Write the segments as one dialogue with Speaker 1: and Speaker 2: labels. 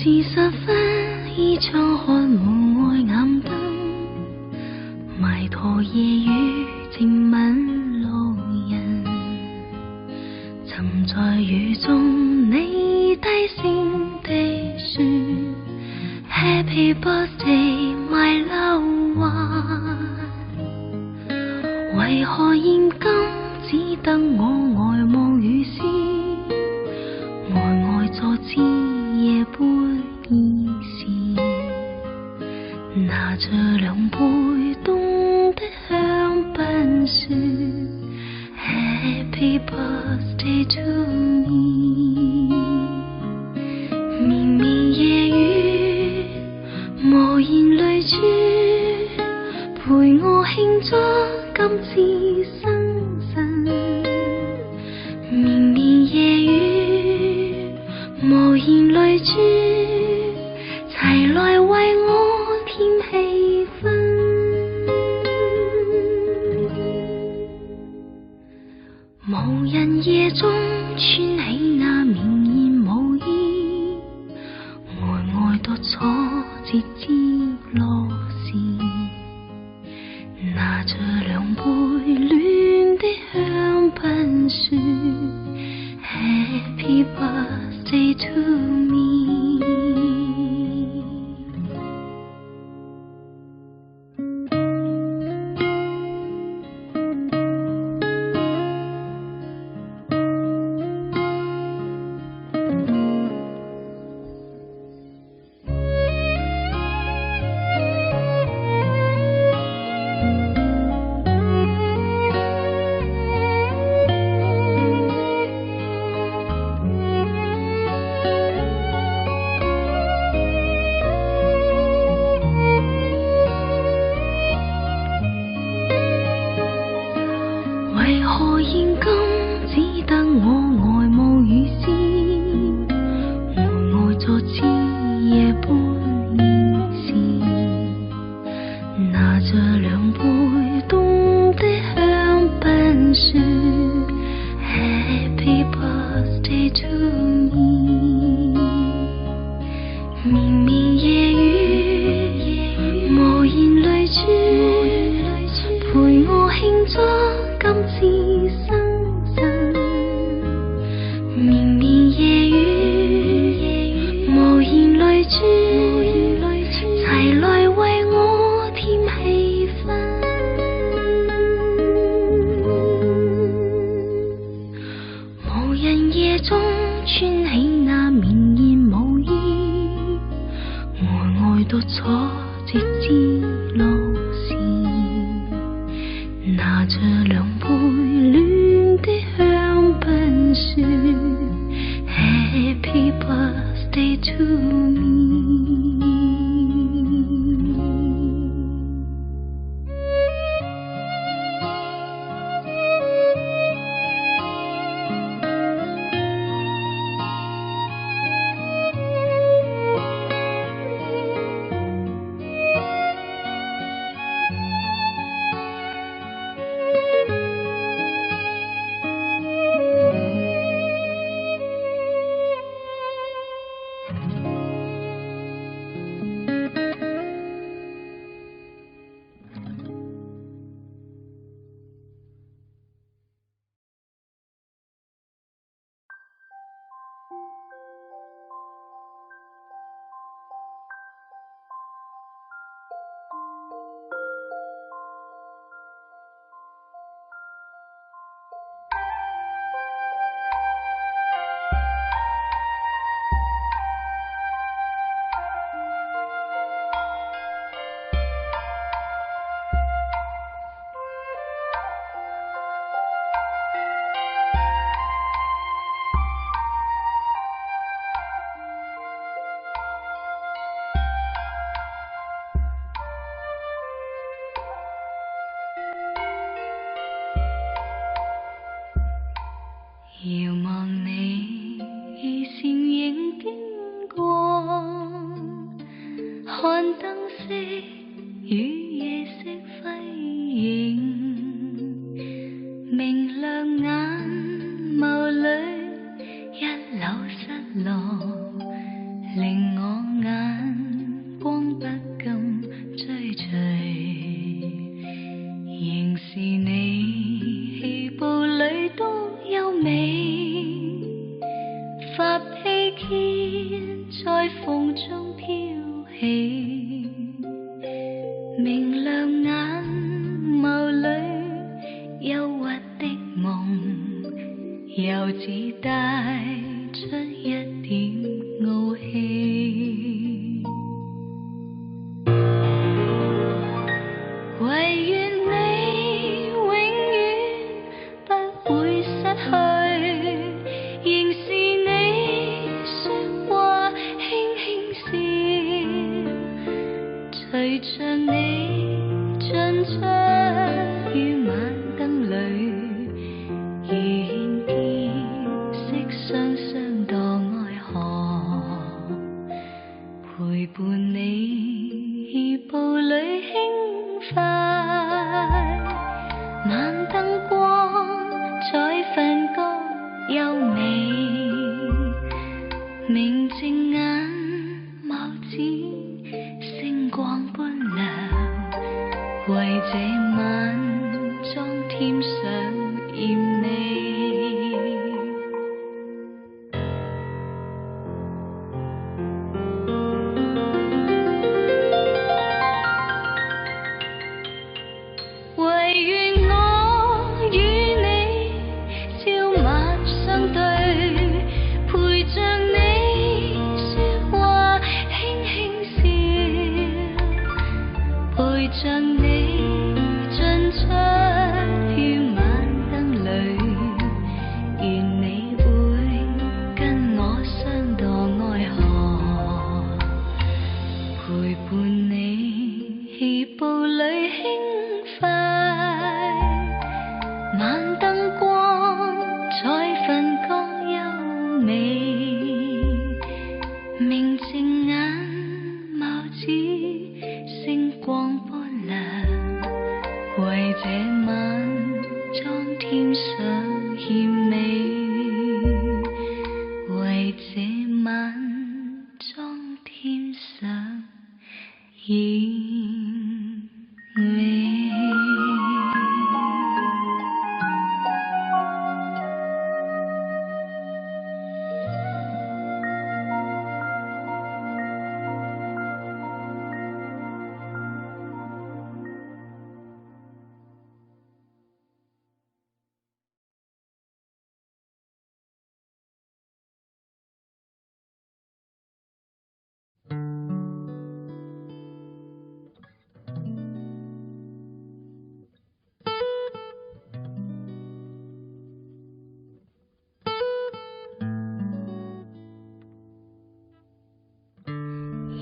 Speaker 1: 時10分，倚窗看門外暗燈，迷途夜雨靜吻路人，沉在雨中，你低聲地說 Happy birthday, my love one。為何現今只得我呆望雨絲，呆呆坐至夜半2時，拿着兩杯凍的香檳說 Happy birthday to me。綿綿夜雨，無言淚珠，陪我慶祝今次生辰。綿綿夜雨，無言淚珠，齊來為我添氣氛。無人夜中穿起那綿綿舞衣，呆呆獨坐直至落時，拿着兩杯暖的香檳說 Happy birthday to me。為何現今只得我呆望雨絲，呆呆坐至夜半2時，拿着兩杯凍的香檳說 Happy birthday to me。綿綿夜雨，無言淚珠，陪我慶祝今次生辰。綿綿夜雨，無言淚珠，齊來為我添氣氛。無人夜中穿起那綿綿舞衣，呆呆獨坐直至落時，拿着兩杯暖的香檳說 Happy birthday to me。仍是你氣步裏多優美，髮披肩在風中飄起，明亮眼眸裏憂鬱的夢，猶自帶出一點傲氣。唯願你永遠不會失去，仍是你說話輕輕笑，隨着你進出於晚燈裏，如見色雙雙墮愛河，陪伴你步履輕快，晚燈光彩瞓覺優美，明淨眼眸子星光般亮，為這晚妝添上艷美。唯願我與你朝晚相對，陪着你說話輕輕笑，陪着你進出於晚燈裏，願你會跟我相墮愛河，陪伴你步履輕快，晚燈光彩瞓覺優美，明淨眼眸子星光般亮，為這晚妝添上艷美，為這晚妝添上艷美。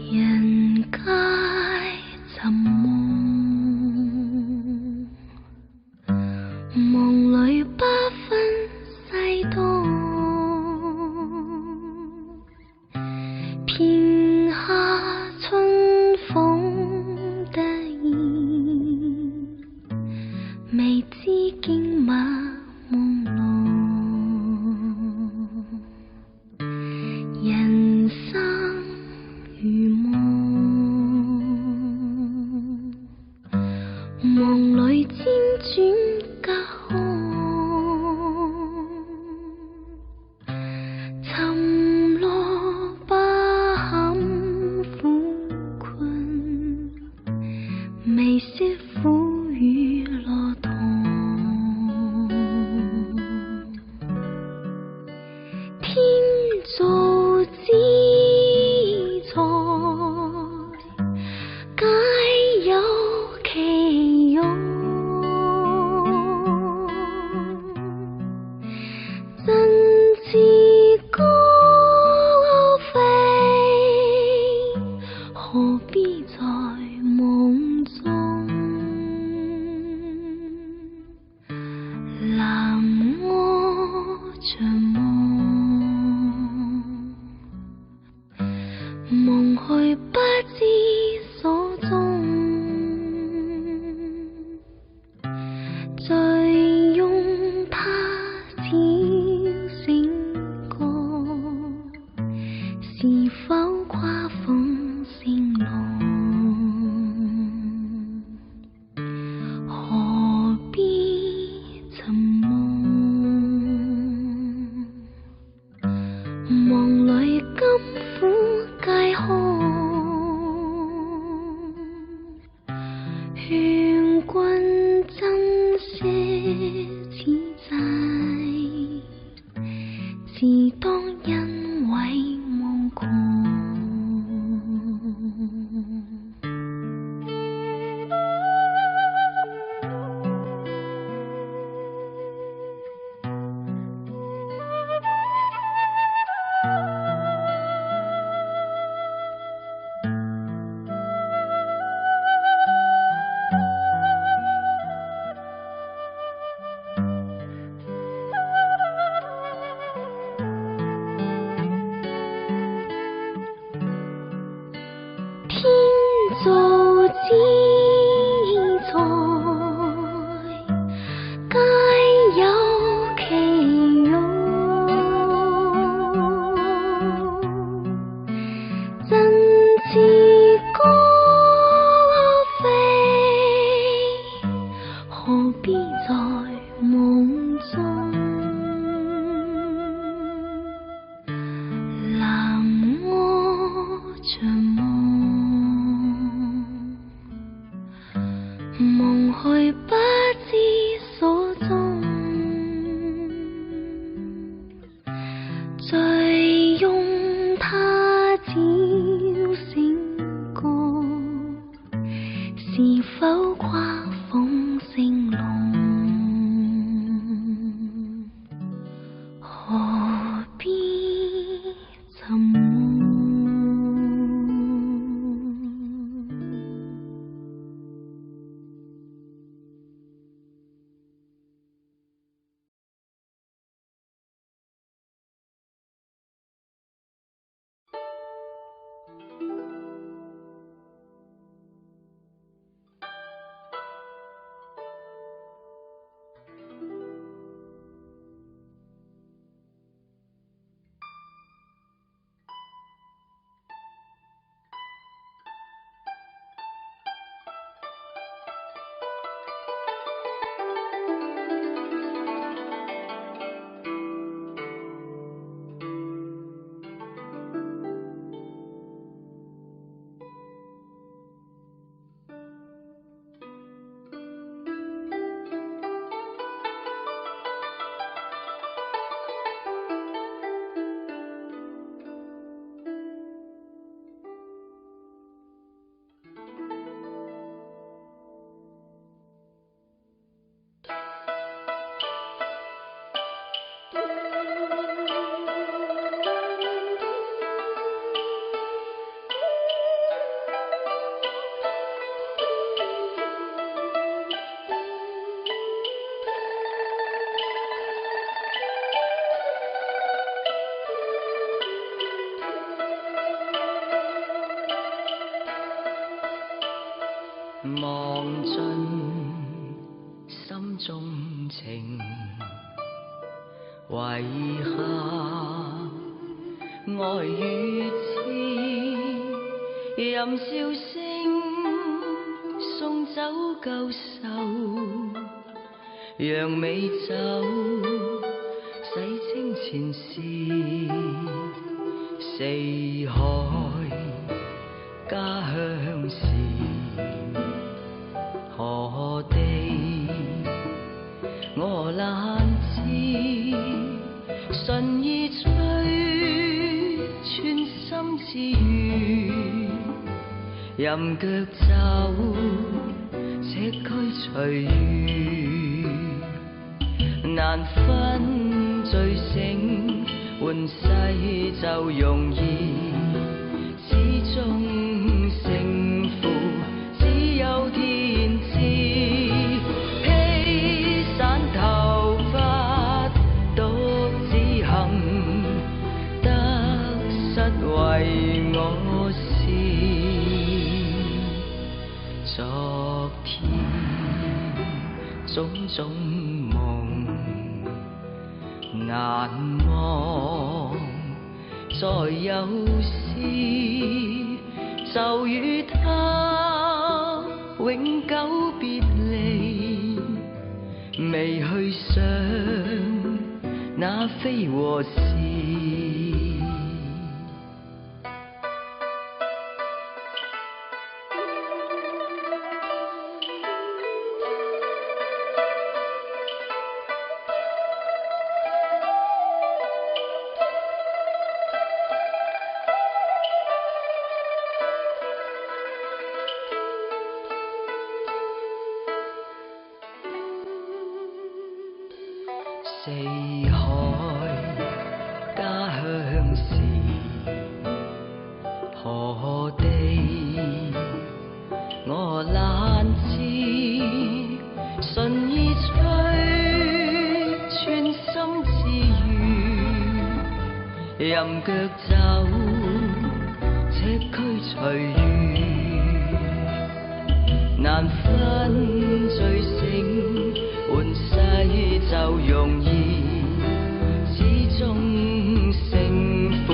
Speaker 1: 人皆尋夢，夢裏不分西東，片刻春風得意，未知驚馬朦朧。人生如夢，夢裏輾轉隔空，沉落不堪苦困，未識苦與樂同。天造之材，皆有其用。何必在夢中？攬我著夢，夢去不知所蹤。醉擁他朝醒過，是否跨鳳成龍？何必尋夢？
Speaker 2: 望盡心中情，遺下愛與痴，任笑聲送走舊愁，讓美酒洗清前事，四海家鄉事。何地我難知，順意吹，寸心之願，任腳走，尺軀隨緣，難分醉醒，換世就容易，始終勝負只有天知。披散頭髮獨自行，得失為我事。昨天種種夢難忘，在有時就與他永久別離，未去想那非和是。四海家鄉事，何地我難知，順意吹，寸心之願，任腳走，尺軀隨緣，難分醉醒，換世就容易，始終勝負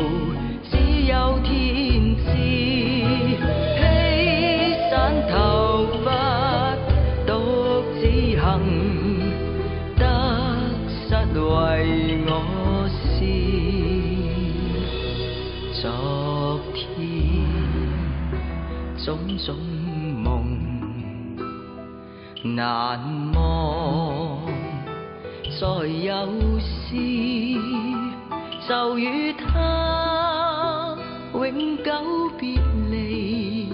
Speaker 2: 只有天知。披散頭髮獨自行，得失為我事。昨天種種夢難忘，在有時就與他永久別離，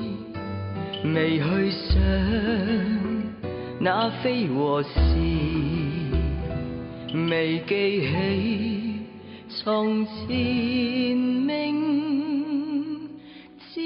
Speaker 2: 未去想那非和是，未記起從前明志。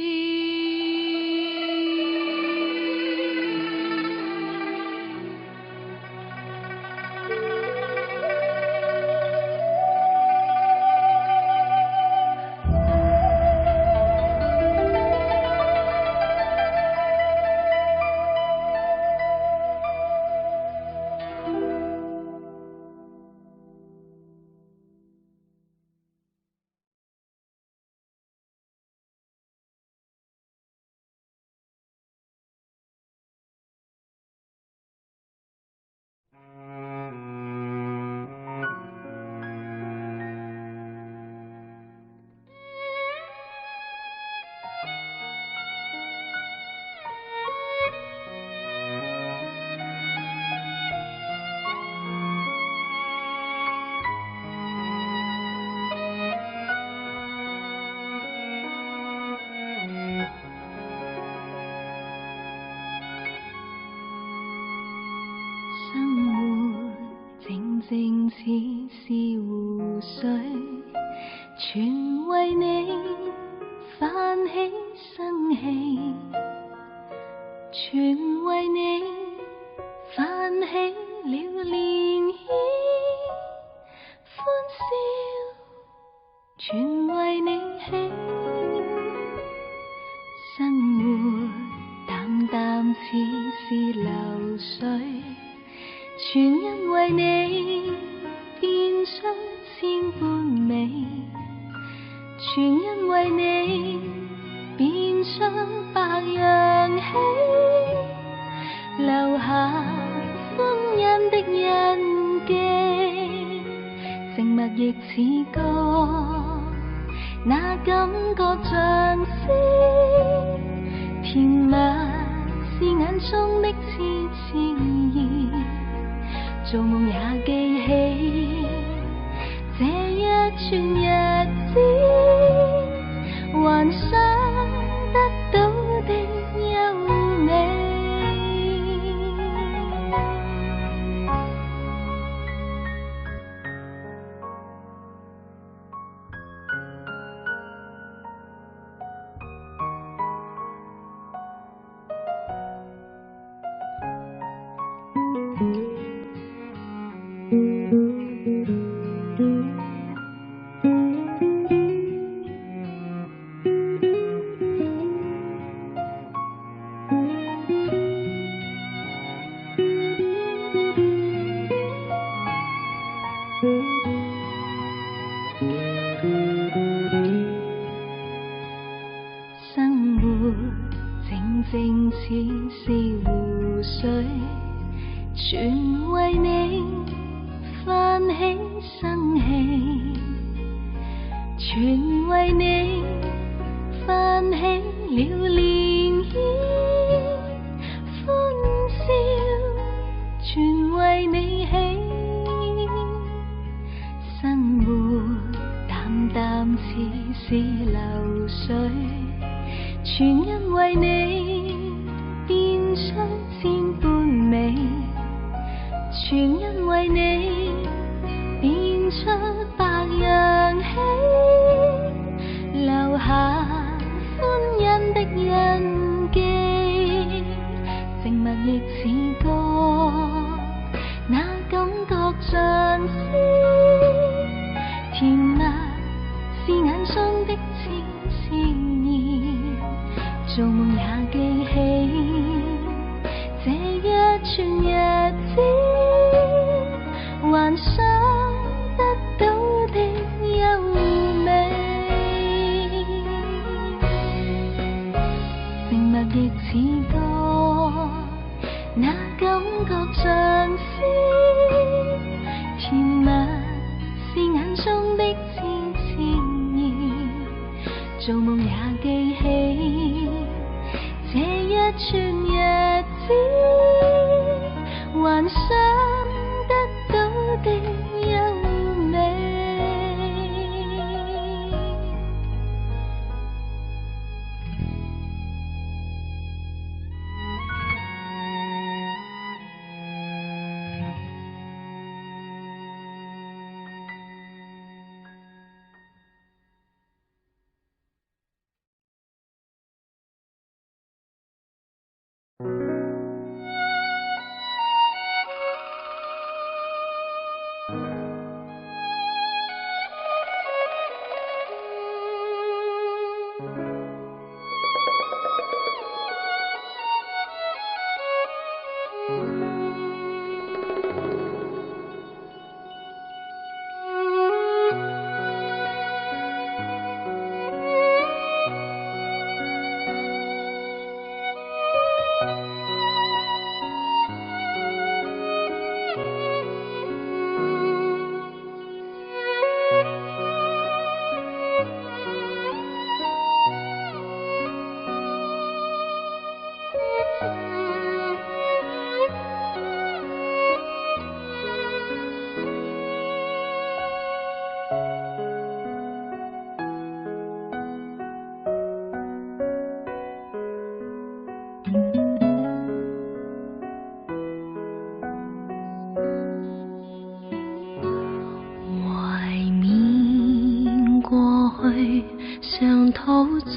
Speaker 1: 生活靜靜似是湖水，全為你泛起生氣，全為你泛起了漣漪，歡笑全為你起。生活淡淡似是流水，全因為你變出千般美，全因為你變出百樣喜，留下歡欣的印記。靜默亦似歌，那感覺像詩，甜蜜是眼中的痴痴意，做夢也記起這一串日子，幻想得到的優美。生活靜靜似是湖水，全為你泛起生氣，全為你泛起了漣漪，歡笑全為你起。生活淡淡似是流水，全因為你變出千般美，全因為你變出百樣喜，留下歡欣的印記。靜默亦似歌，那感覺像詩，甜蜜是眼中的痴痴意，做夢也記起這一串日子，幻想得到的優美。靜默亦似歌，那感覺像懷緬過去，常陶醉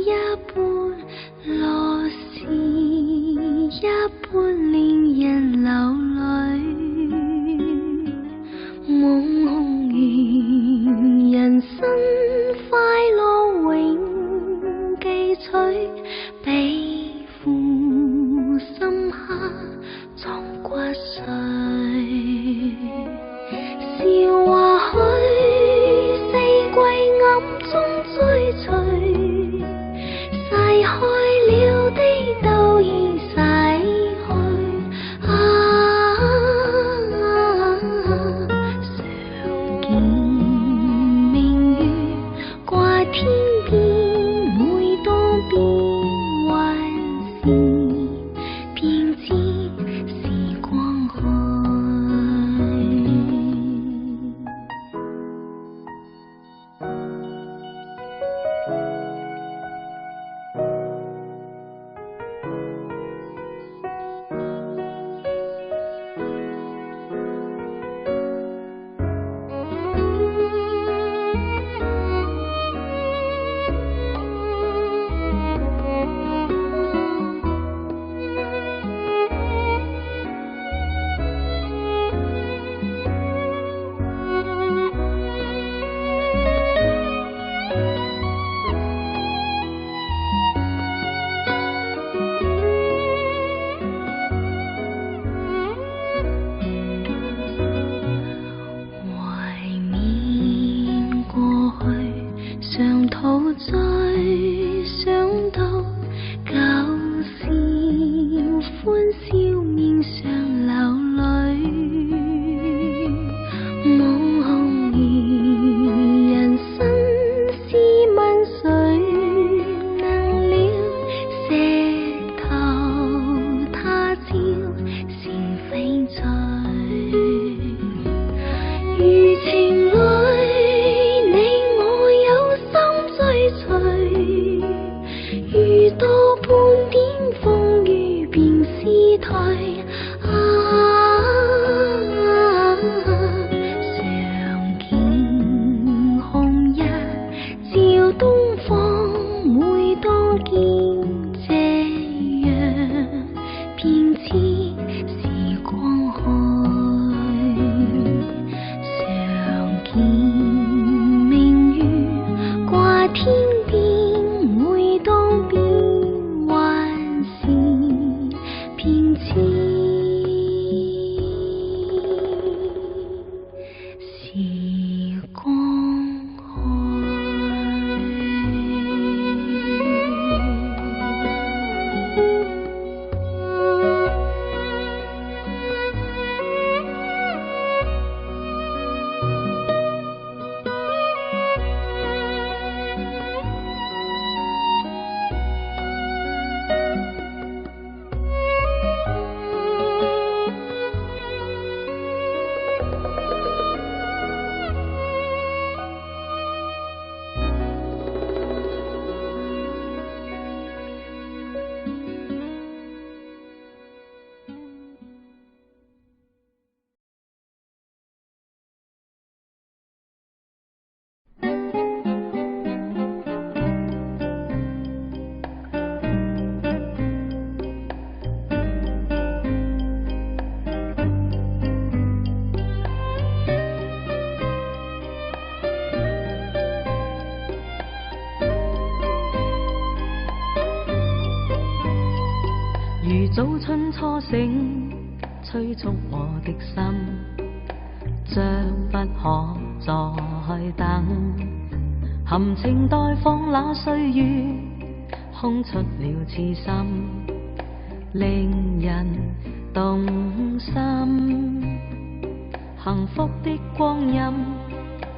Speaker 1: 一般，樂事一般令人流淚。夢空完，人生快樂永記取，悲苦深刻藏骨髓。笑話許四季暗中追隨，逝開了的都已逝去。啊，常見明月掛天邊，每當變幻時，便知時光去。懷緬過去，常陶醉，想到舊時歡笑面上流淚。夢空如人生，試問誰能料石頭他朝成翡翠？如情侶，你我有心追隨，遇到半點風雨便辭退。啊，常見紅日照東方，每當見這樣，便知時光去。
Speaker 2: 初醒，催促我的心，將不可再等。含情待放那歲月，空出了痴心，令人動心。幸福的光陰，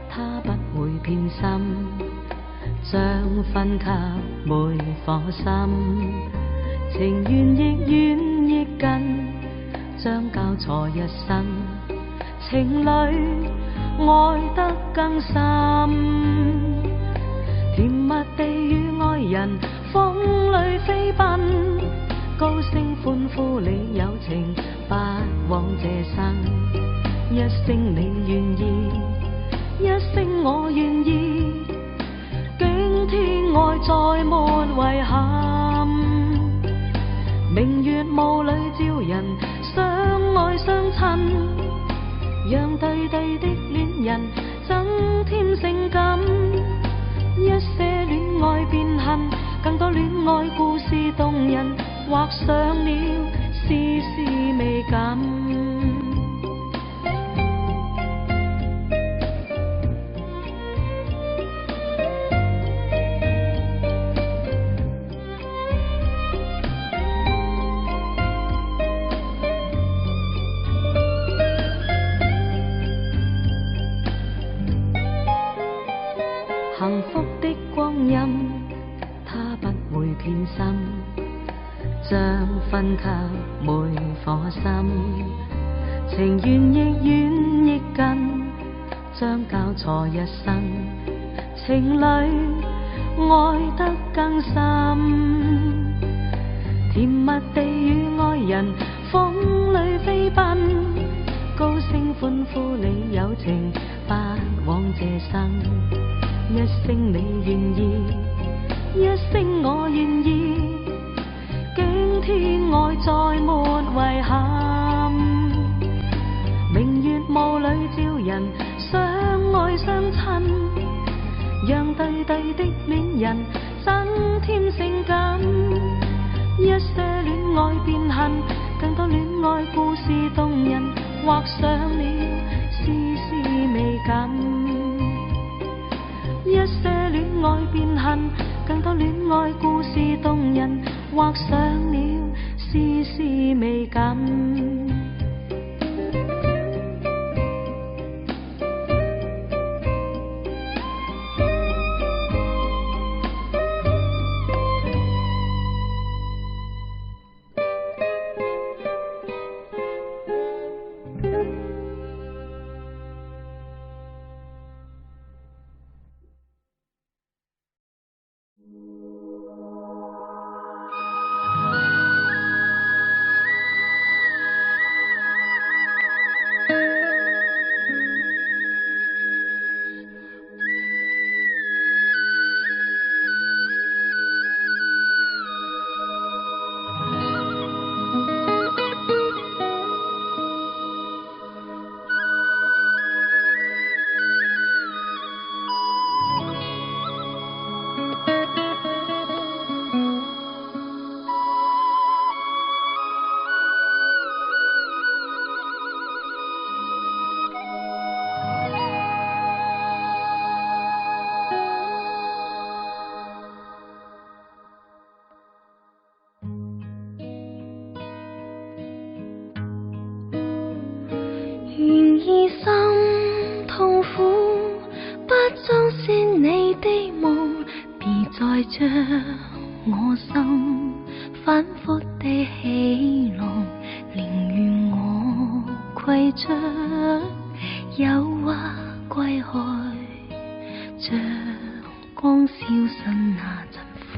Speaker 2: 它不會偏心，將分給每顆心。情緣亦遠亦近，將交錯一生，情侶愛得更深。甜蜜地與愛人風裏飛奔，高聲歡呼你有情不枉這生。一聲你願意，一聲我願意，驚天愛再沒遺憾。明月霧裏照人，相愛相親，讓對對的戀人增添性感。一些戀愛變恨，更多戀愛故事動人，畫上了絲絲美感。幸福的光陰，它不會偏心，將分給每顆心。情緣亦遠亦近，將交錯一生，情侶愛得更深。甜蜜地與愛人風裏飛奔，高聲歡呼你有情不枉這生。一聲你願意，一聲我願意，驚天愛再沒遺憾。明月霧裏照人，相愛相親，讓對對的戀人增添性感。一些戀愛變恨，更多戀愛故事動人，畫上了絲絲美感。一些戀愛變恨，更多戀愛故事動人，畫上了絲絲美感。
Speaker 1: 願意心痛苦，不裝飾你的夢，別再將我心反覆地戲弄，寧願我攜着誘惑歸去，像光消失那陣風。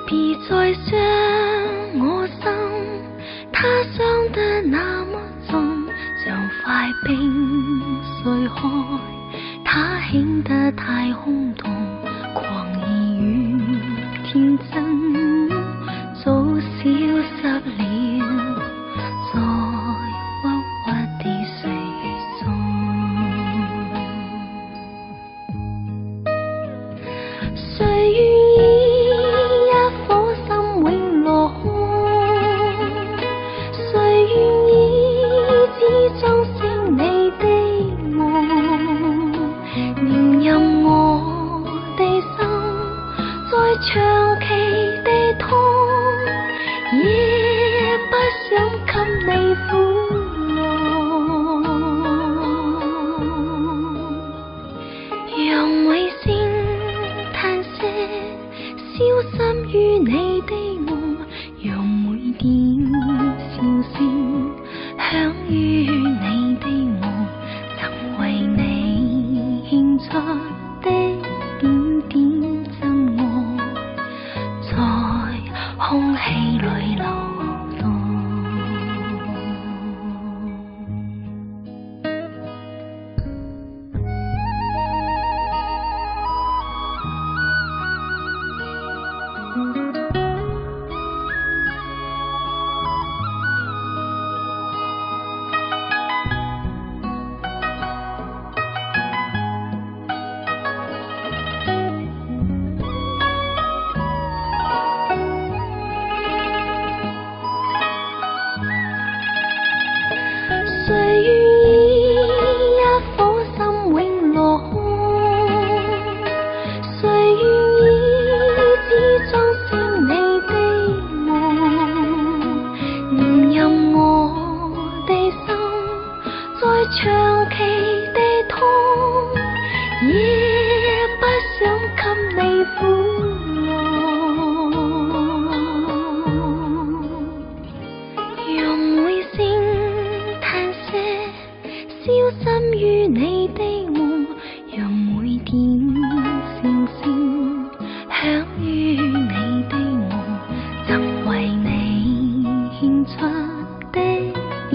Speaker 1: 別再傷我心，他傷得那麼重，像塊冰碎開，他顯得太空洞，狂意與天真早消失了，在鬱鬱的歲月中。誰願意也不想給你苦樂。讓每聲嘆息消失於你的夢，讓每點笑聲響於你的夢，曾為你獻出的點點真愛，在空氣裏流動。誰願意一顆心永落空？誰願意只裝飾你的夢？任我的心再長期地痛，也不想給你苦樂。讓每聲嘆息消失於你的夢，讓每點笑聲響於你的夢，曾為你獻出的點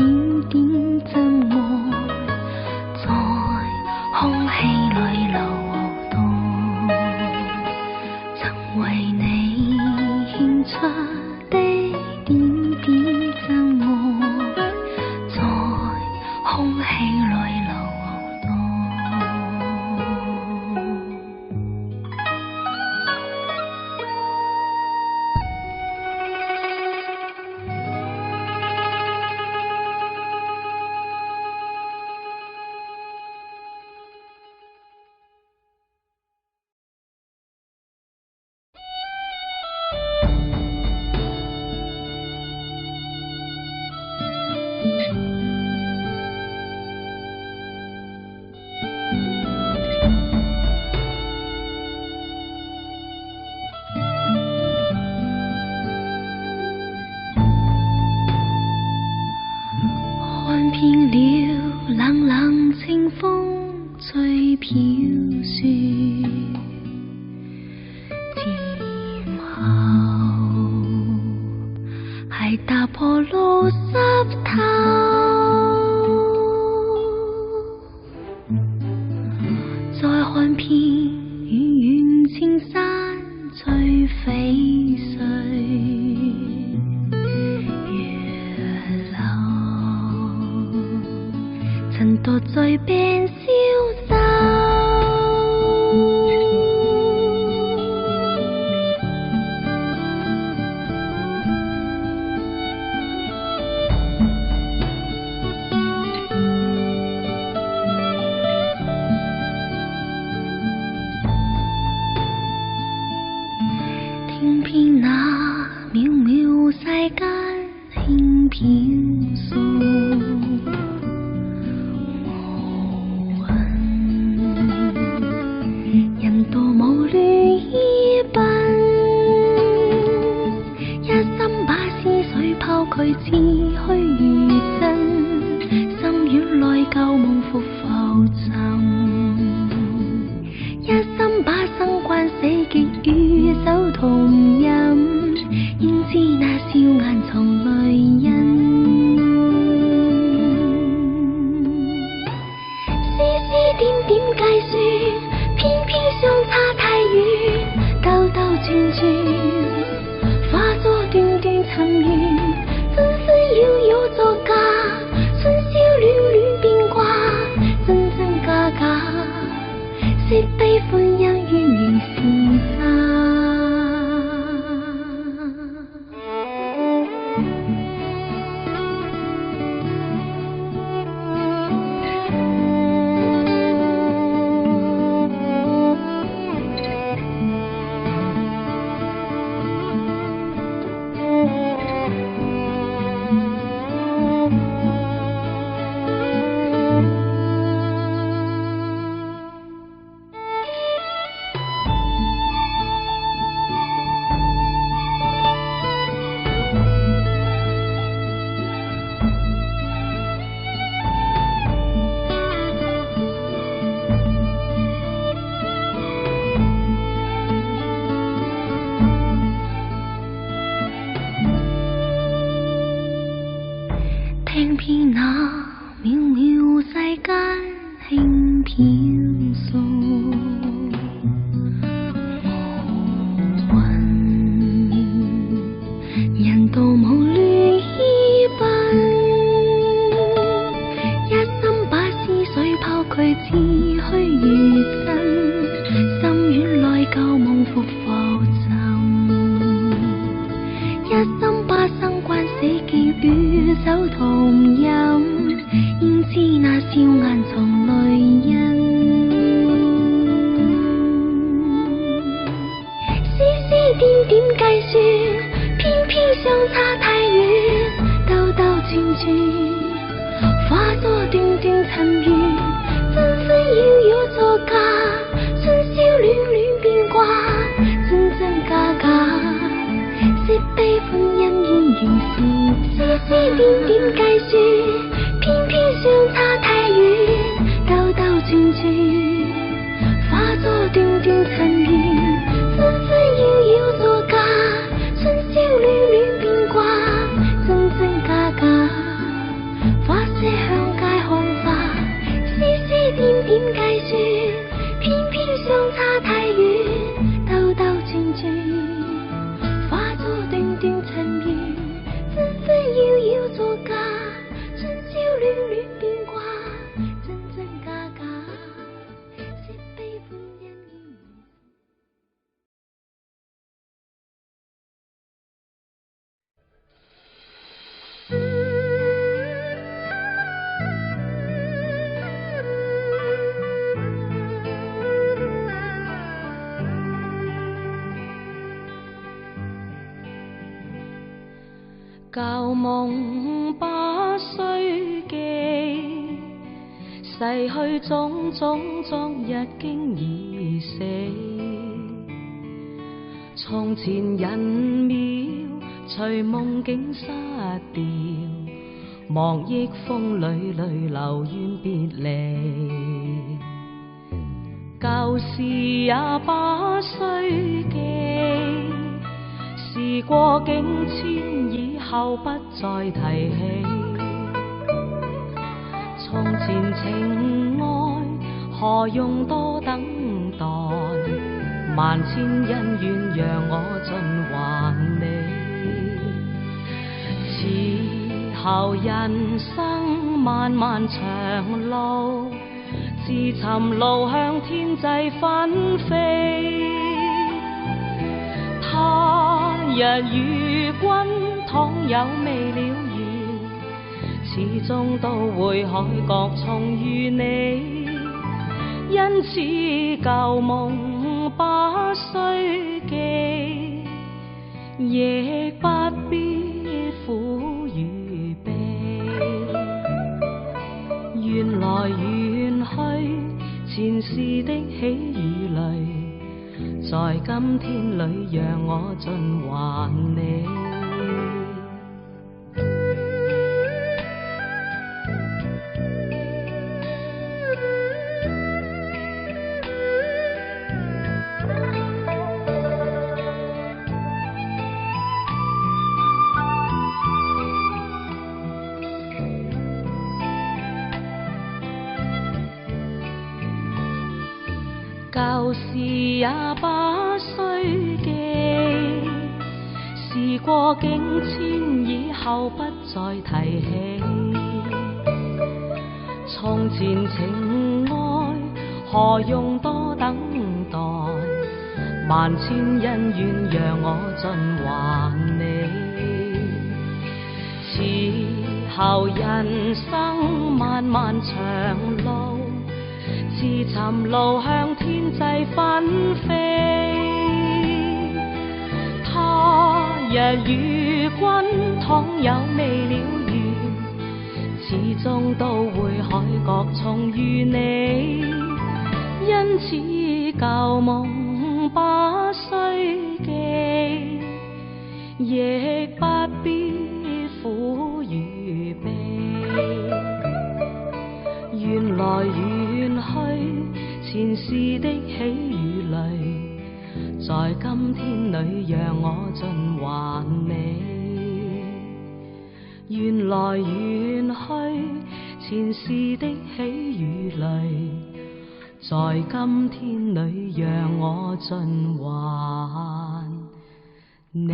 Speaker 1: 點真愛，在空氣裏流動。曾為你獻出的點點真愛，在空氣裏流動。看遍了冷冷清風吹飄雪，漸後鞋踏破路濕透，再看遍遠遠青山翠翡翠。月流，塵獨在變消瘦。聽遍那渺渺世間輕飄送，無奀人道無亂依奔，一心把思緒拋卻，似虛如真，心軟內舊夢復浮沉，一心把生關死結與酒同飲，應知那笑顏藏淚印。絲絲點點計算，偏偏相差太遠，兜兜轉轉，化作段段塵緣，紛紛擾擾作假，春宵戀戀變卦，真真假假，惜悲歡恩怨仍是沙。聽遍那渺渺世間輕飄送，無雲人道無亂依奔，一心把思緒拋卻似虛如真，心軟內舊夢復浮沉，一心把生關死結與酒同飲，焉知那笑顏藏淚印。絲絲點點計算，偏偏相差太遠，兜兜轉轉，化作段段塵緣，紛紛擾擾作假，春宵戀戀變卦，真真假假，惜悲歡恩怨如是。絲絲點點計算，偏偏相差太遠，兜兜轉轉，化作段段塵緣，紛紛擾擾作假，春宵戀戀變卦，真真假假，花謝向街看花，絲絲點點計算，偏偏相差太遠，兜兜轉轉，化作段段塵緣，紛紛擾擾作假，春宵戀戀變卦，真真假假，惜悲歡恩怨如是。
Speaker 2: 舊夢不須記，逝去種種昨日經已死。從前人渺隨夢境失調，望憶風裏淚流怨別離。舊事也不須記，時過境遷以後不再提起。從前情愛何用多等待？萬千恩怨讓我盡還你。此後人生漫漫長路，自尋路向天際紛飛。他日與君倘有未了緣，始終都會海角重遇你。因此舊夢不須記，亦不必苦與悲。緣來緣去，前世的喜與淚，在今天裏讓我盡還你。舊事也不須記，時過境遷以後不再提起。從前情愛何用多等待？萬千恩怨讓我盡還你。此後人生漫漫長路，自尋路向天際紛飛。他日與君倘有未了緣，始終都會海角重遇你。因此舊夢不須記，亦不必苦與悲。緣來緣去，前世的喜與淚，在今天裏讓我盡還你。緣來緣去，前事的喜與淚，在今天裏讓我盡還你。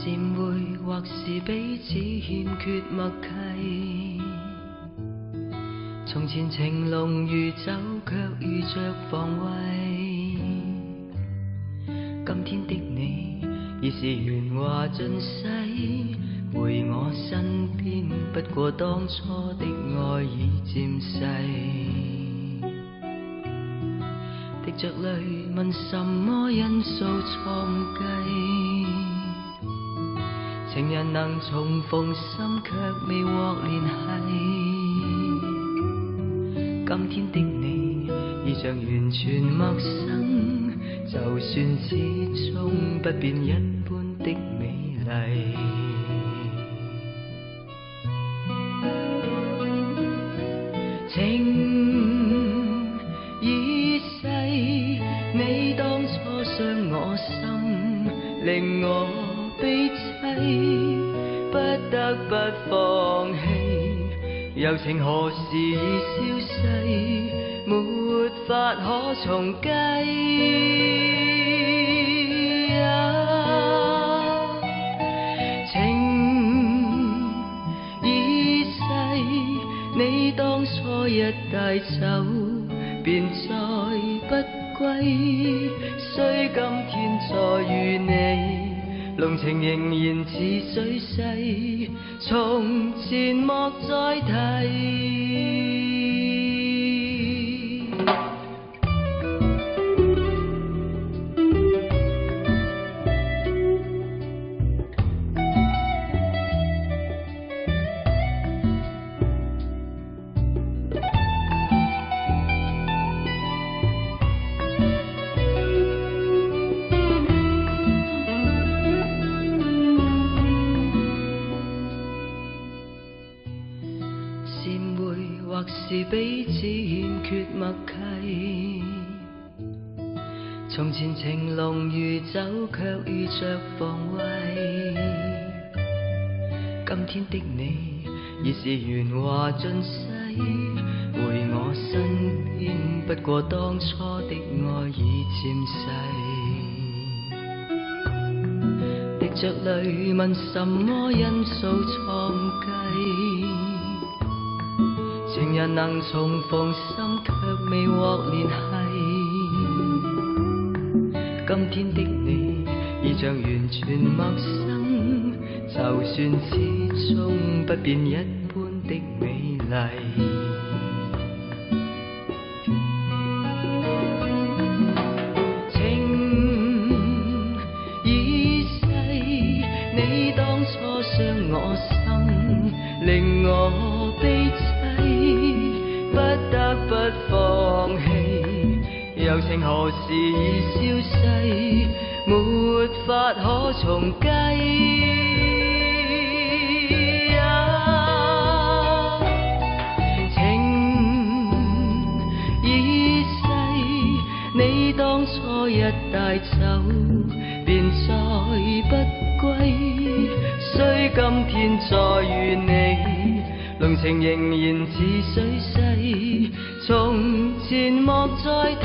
Speaker 3: 善會或是彼此欠缺默契，從前情濃如酒，卻遇着防衛。今天的你已是鉛華盡逝，回我身邊，不過當初的愛已漸逝。滴着淚問什麼因素錯誤計？情人能重逢，心卻未獲聯繫。今天的你已像完全陌生，就算始終不變一般的美麗。情已逝，你當初傷我心，令我悲凄，不得不放棄。友情何時已消逝，沒法可重計。情已逝，你當初一帶走，便再不歸。雖今天再遇你，濃情仍然似水逝，從前莫再提。善會或是彼此欠缺默契，從前情濃如酒，卻遇着防衛。今天的你已是鉛華盡逝，回我身邊，不過當初的愛已漸逝。滴着淚問什麼因素錯誤計？情人能重逢，心卻未獲聯繫。今天的你已像完全陌生，就算始終不變一般的美麗。情已逝，你當初傷我心，令我悲凄，不得不放棄。友情何時已消逝，沒法可重計。情已逝，你當初一帶走，便再不歸。雖今天再遇你，濃情仍然似水逝，從前莫再提。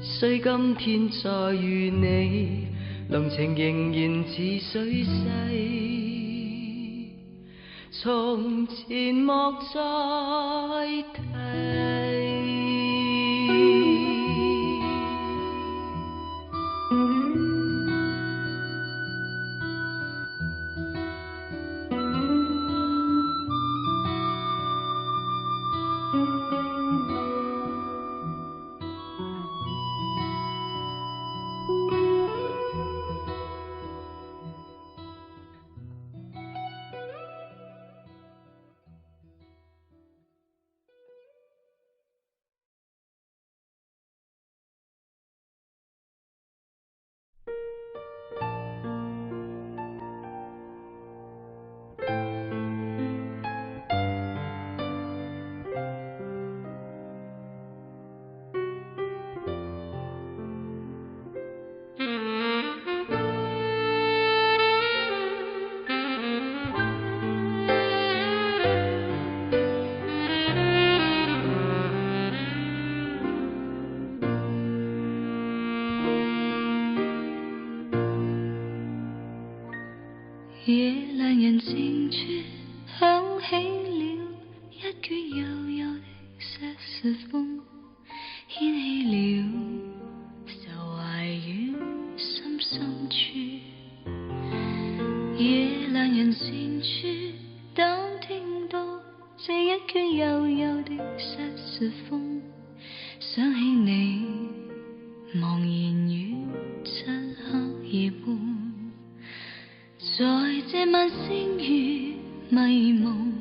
Speaker 3: 雖今天再遇你，濃情仍然似水逝，從前莫再提。
Speaker 1: 夜闌人靜處，響起了一闕悠悠的瑟瑟風，掀起了愁懷於心深處。夜闌人靜處，當聽到這一闕悠悠的瑟瑟風，想起你茫然於漆黑夜半，在這晚星月迷蒙，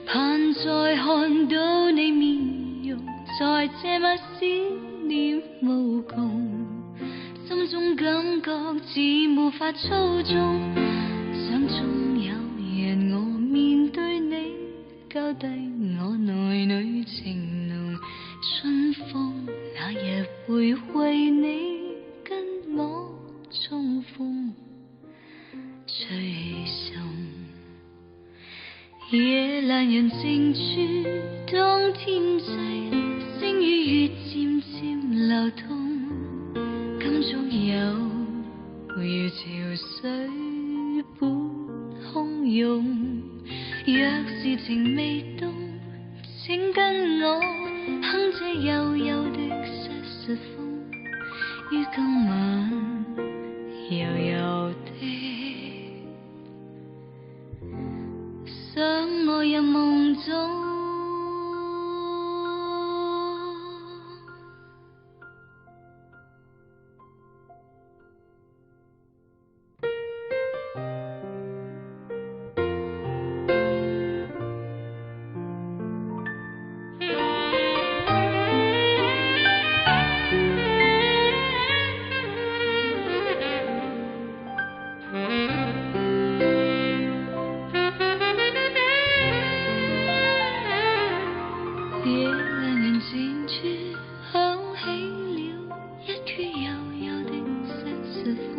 Speaker 1: 盼再看到你面容，在這晚思念無窮，心中感覺似無法操縱，想終有日我面對你，交低我內裏情濃，春風那日會為你跟我重逢。吹送夜闌人靜處，當天際星與月漸漸流動，感觸猶如潮水般洶湧。若是情未凍，請跟我哼這悠悠的瑟瑟風，於今晚悠悠的想我入夢中。夜闌人靜處，響起了一闕悠悠的瑟瑟風，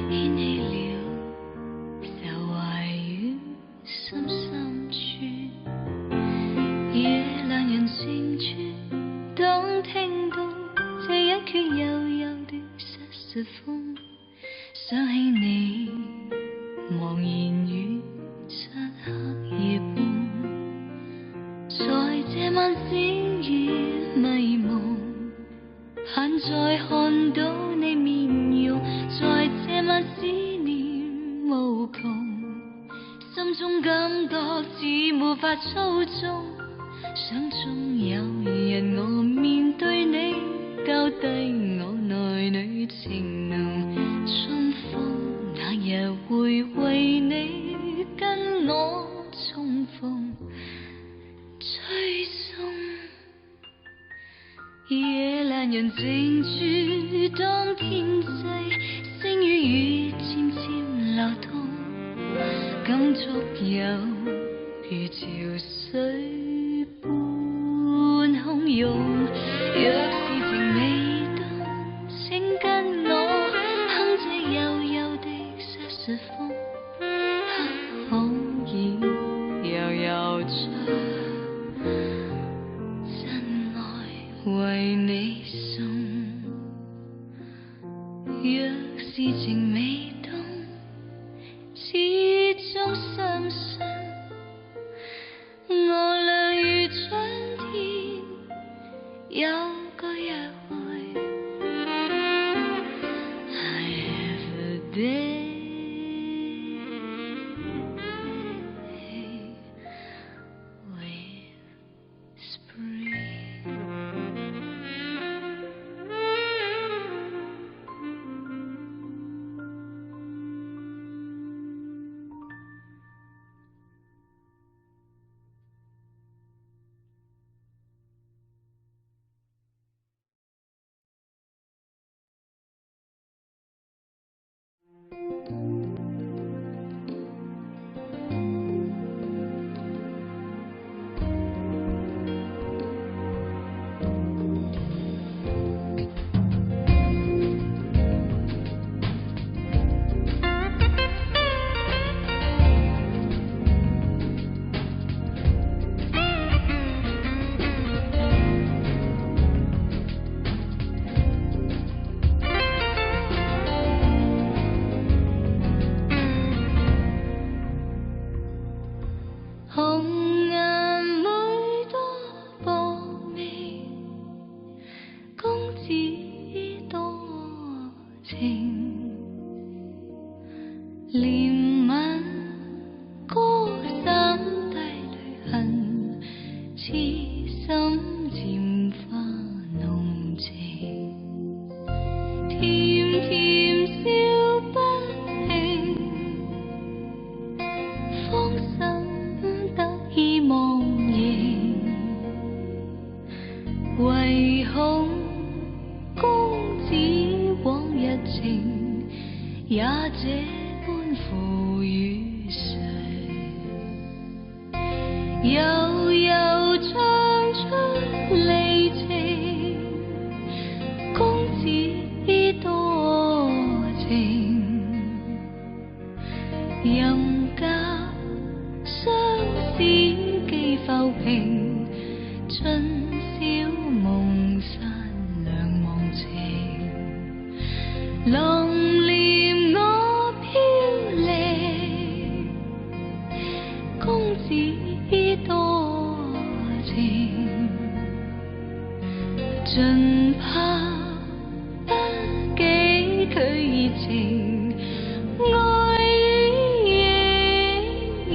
Speaker 1: 掀起了愁懷於心深處。夜闌人靜處，當聽到這一闕悠悠的瑟瑟風，想起你茫然於漆黑夜半，在這晚星月迷蒙，盼再看到你面容，在這晚思念無窮，心中感覺似無法操縱，想終有日我面對你，交低我內裏情濃，春風那日會為你跟我重逢。吹送夜闌人靜處，當天際星與月漸漸流動，感觸猶如潮水般洶湧。若是情未凍，請跟我哼這悠悠的瑟瑟風，可以悠悠將真愛為你送。若是情未凍，始終相信我倆如春天有個約憐憫歌心低淚痕，痴心漸化濃情，甜甜笑不停，芳心得意忘形，唯恐公子往日情，也這般付與誰？悠悠唱出離情，公子多情，任教相思寄浮萍，春宵夢散兩忘情。郎憐我飄零，公子多情，盡怕不記佢熱情，愛已盈盈。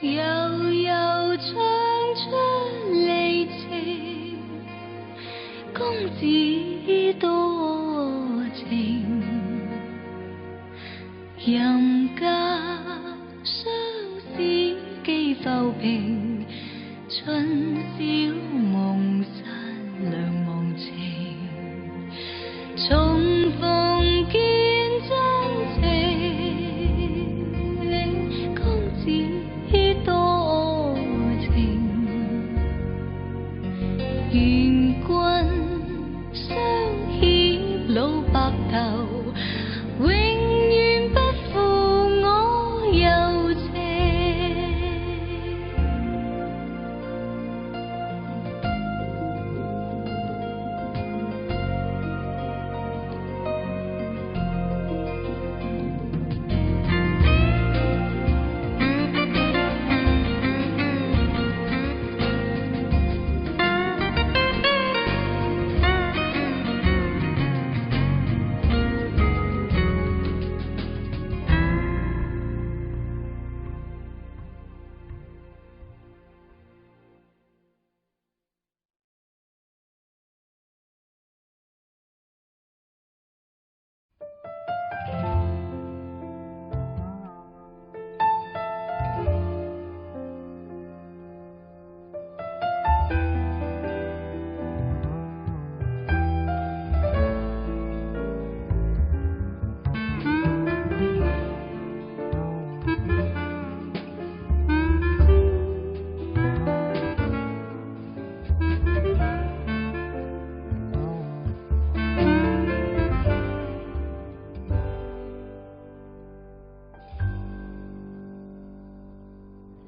Speaker 1: 悠悠唱出離情，公子多情，任教相思寄浮萍，春宵夢散兩忘情。重逢見真情，公子多情，願君相牽老白頭，永遠不負我柔情。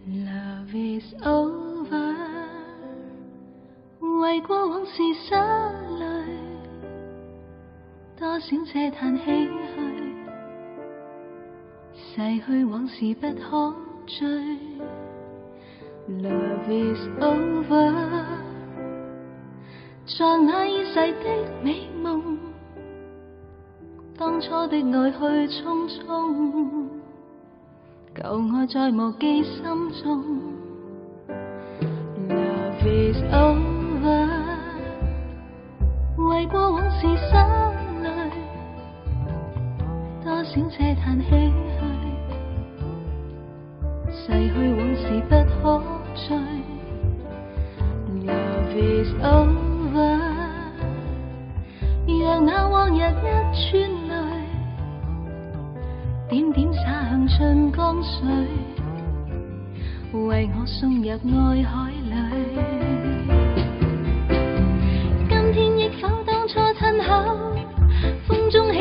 Speaker 1: Love is over，為過往事灑淚，多少嗟嘆唏噓，逝去往事不可追。Love is over，在那已逝的美夢，當初的愛去匆匆，舊愛再無記心中。Love is over，為過往事灑淚，多少嗟嘆唏噓，逝去往事不可追。Love is over，讓那往日一串淚，點點灑向春江水，為我送入愛海裏。今天憶否當初親口，風中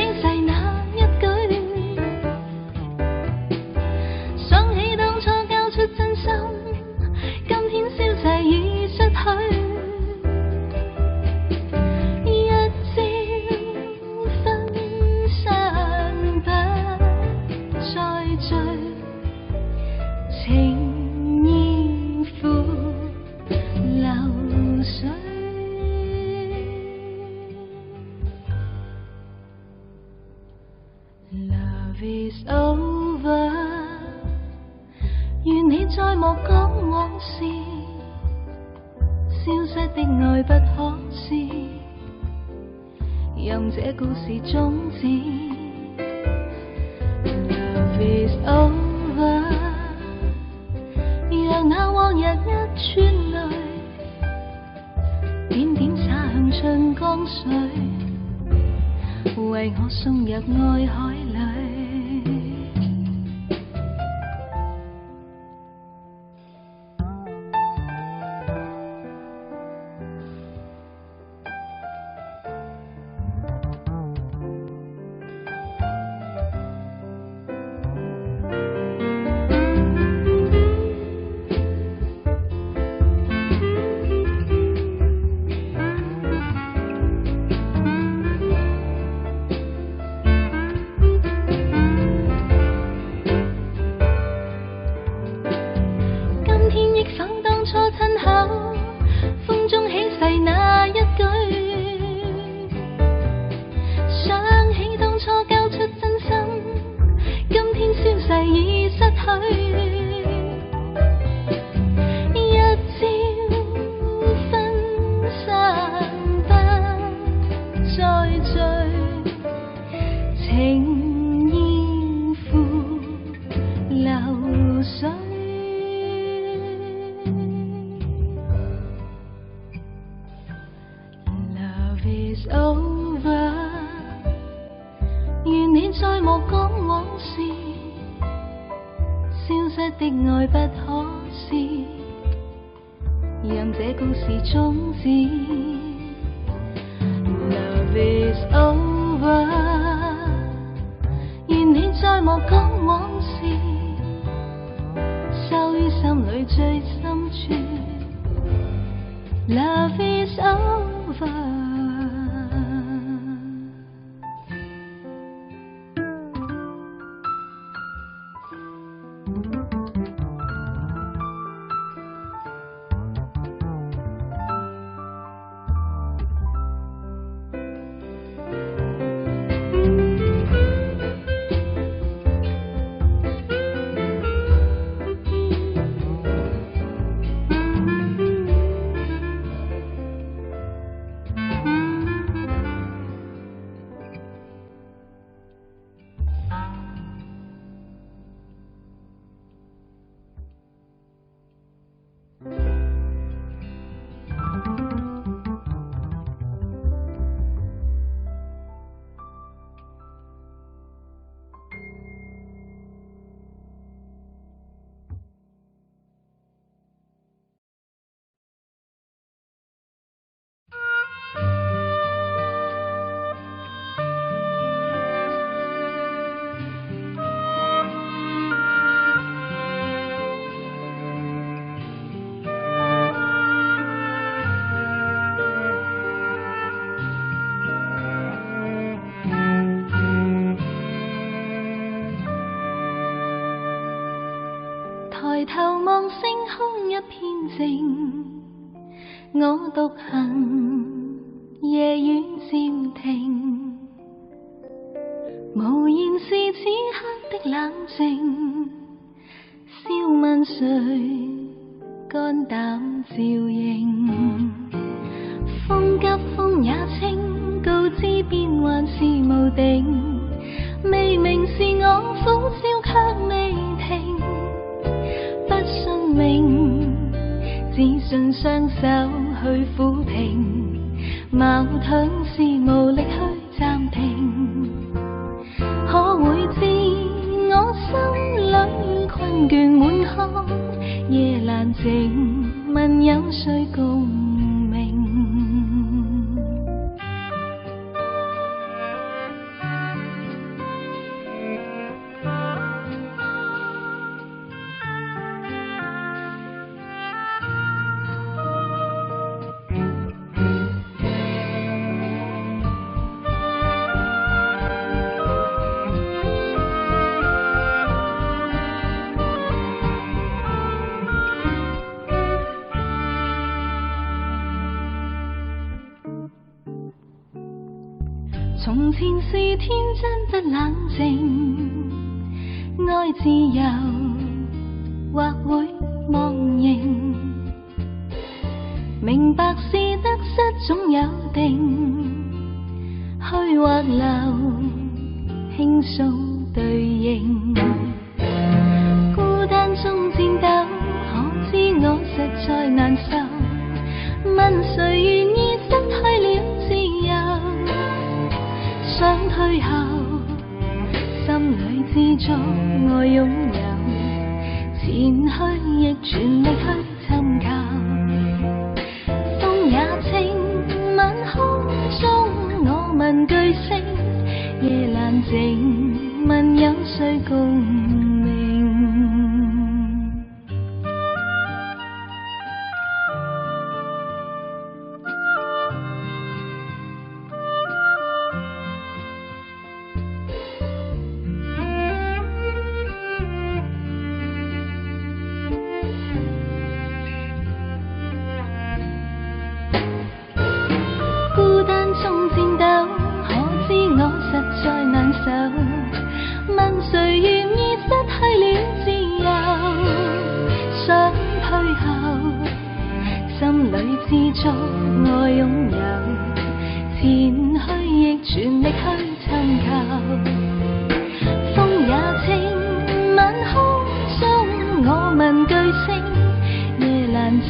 Speaker 1: Love is over，願你再莫講往事，消失的愛不可視，讓這故事終止。Love is over，讓那往日一串淚，點點灑向春江水，為我送入愛海裏。今天憶否當初親口風中起誓那一句？想起當初交出真心，今天宣誓已失去。一朝分散不再聚，情意付流水。Love is over，願你再莫講往事，消失的愛不可視，讓這故事終止。Love is over，願你再莫講往事，收於心裏最深處。Love is over。抬頭望星空一片靜，我獨行，夜雨漸停，無言是此刻的冷靜，笑問誰肝膽照應？風急風也清，告知變幻是無定，未明是我苦笑卻未停。不信命，只信雙手去撫平，矛盾是無力去暫停。可會知我心裏困倦滿腔，夜難靜，問有誰共鳴？是天真不冷靜，愛自由或會忘形。明白是得失總有定，去或留，輕鬆對應。孤單中戰鬥，可知我實在難受。問誰願意失去了自由？想退後，心裏知足愛擁有，前去亦全力去尋求。風也清，晚空中我問句星，夜闌靜，問有誰共鳴？孤單中戰鬥，可知我實在難受。問誰願意失去了自由？想退後，心裏知足愛擁有，前去亦全力去尋求。風也清，晚空中我問句星，夜闌靜，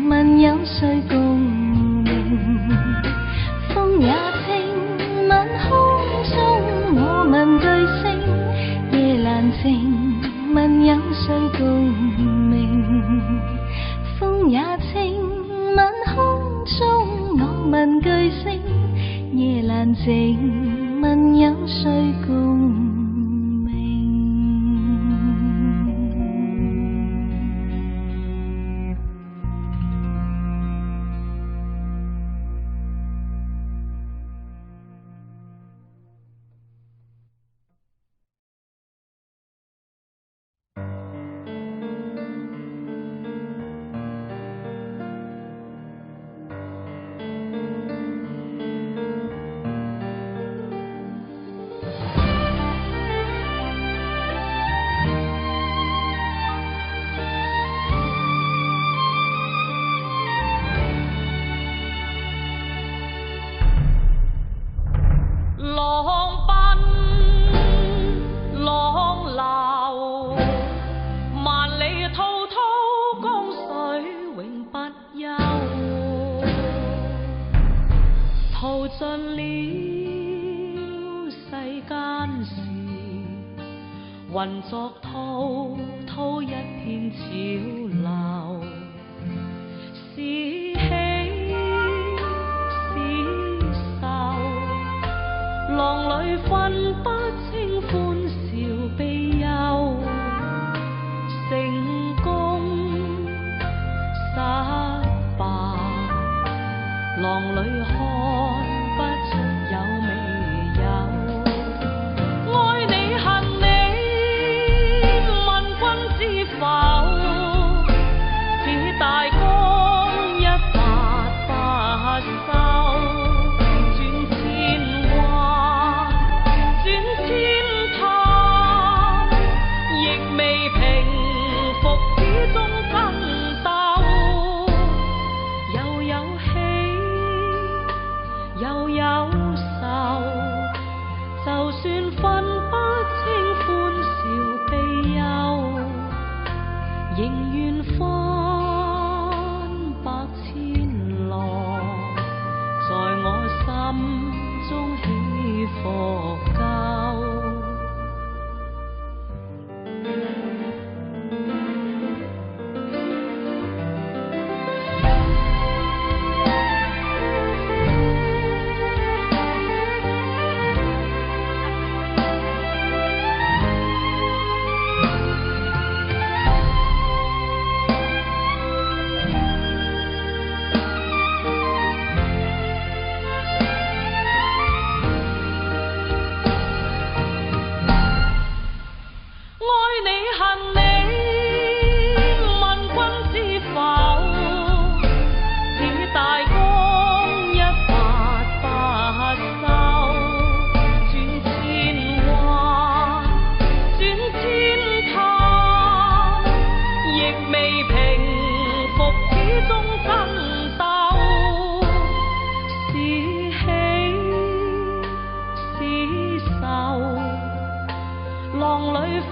Speaker 1: 問有誰共鳴？風也清，晚空中我問句星，夜闌靜，問有誰共鳴？風也清，晚空中我問句星，夜闌靜，問有誰共鳴？
Speaker 2: 浪奔浪流，萬里滔滔江水永不休。淘盡了世間事，混作滔滔一片潮流。是喜是愁，浪裏分不清歡笑悲憂，成功失敗，浪裏看不出有未有。愛你恨你，問君知否？此大江一發不收，轉千彎，轉千灘，亦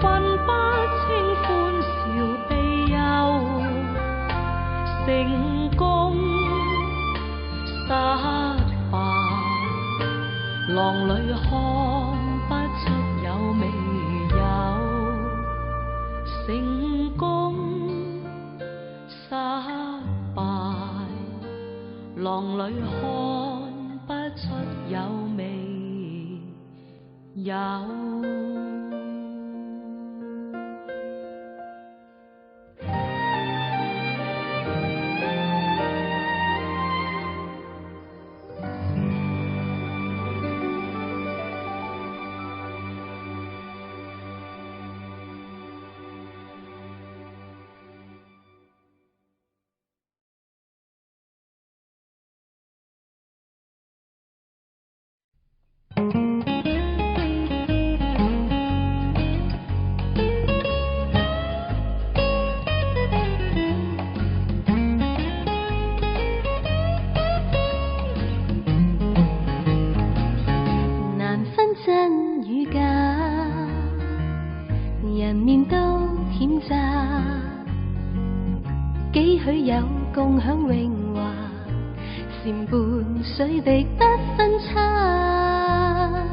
Speaker 2: 分不清歡笑悲憂，成功失敗，浪裏看不出有未有，成功失敗，浪裏看不出有未有。
Speaker 1: 難分真與假，人面都險詐，幾許有共享榮華，禪伴水滴不分差，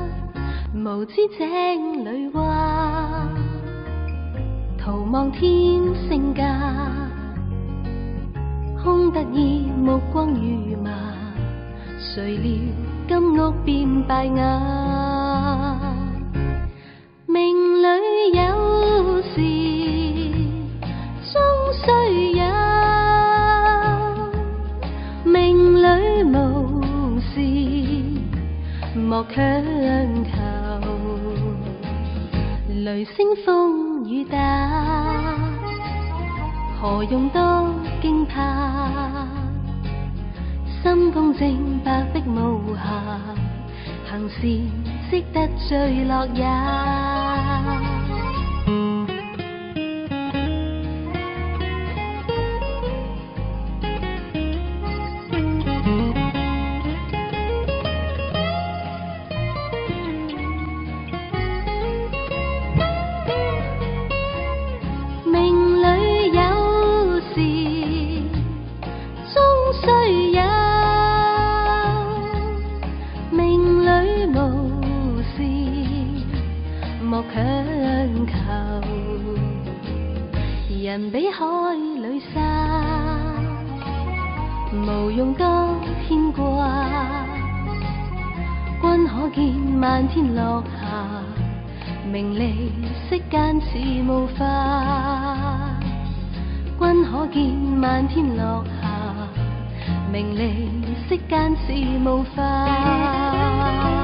Speaker 1: 無知井裏蛙，徒望天星價，空得意目光如麻，誰料金屋變敗瓦。命裏有時終須有，命裏無時莫強求。雷聲風雨打，何用多驚怕？心公正，白璧無瑕，行善積得最樂也。命裏有時終須有，命裏無時莫強求。人比海裏沙，無用多牽掛。君可見漫天落霞，名利息間似霧化。君可見漫天落霞，名利息間似霧化。